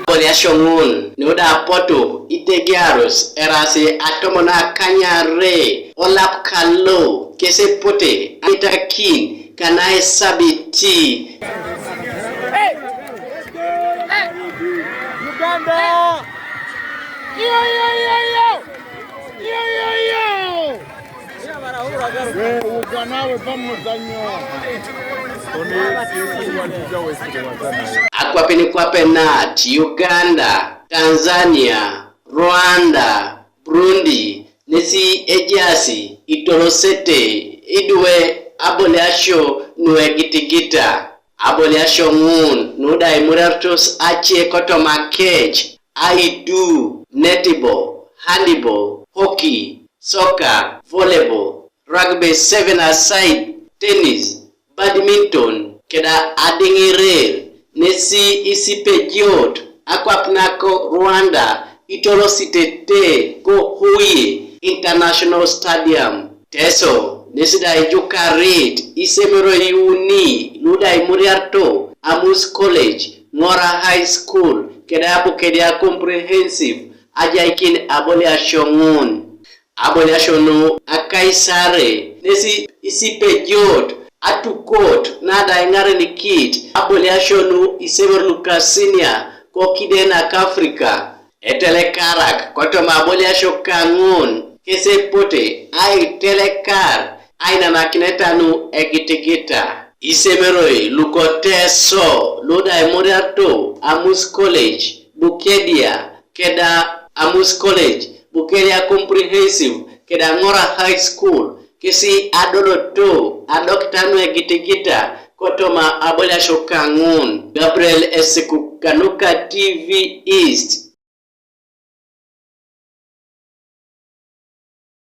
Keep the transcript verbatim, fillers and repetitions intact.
Aboliasioŋun nuda apotu itegiarus erasi atomon akanyare olap kalo kesepote aitakin kana esabiti. Uganda! Iyo, iyo, iyo, iyo! Iyo, iyo, iyo! Wewe uko nawe pamoja nyo. Akwapin kwape nat Uganda, Tanzania, Rwanda, Burundi, nesi ejaasi itolosete idwe aboliasio nuegitigita. Aboliasio ŋun nuda imuriartos ace kotoma kec, aidu, netball, handball, hockey, soccer, volleyball, rugby seven-a-side, tennis, badminton, keda adiŋirir, nesi isipejiot akwap nako Rwanda itolositete ko Huye International Stadium. Teso nesi da ijukarit isemeroi iuni luda imuriarto Amus College, Ŋora High School, keda Bukedea Comprehensive ajaikin aboliasio ŋun. Aboliasio nu akaisare nesi isipejot atukot nada iŋarenikit aboliasio nu isemer luka senior ko kiden aka Afrika. Etelekarak kotoma aboliasio kaŋun kesepote aitelekar ainanakineta nu egitigita. Isemeroi luko Teso luda imuriarto Amus College, Bukedea, keda Amus College, Bukedea Comprehensive, keda Ŋora High School, kesi adoloto adokita nuegitigita kotoma aboliasio kaŋun. Gabriel Esiku kanuka T V East.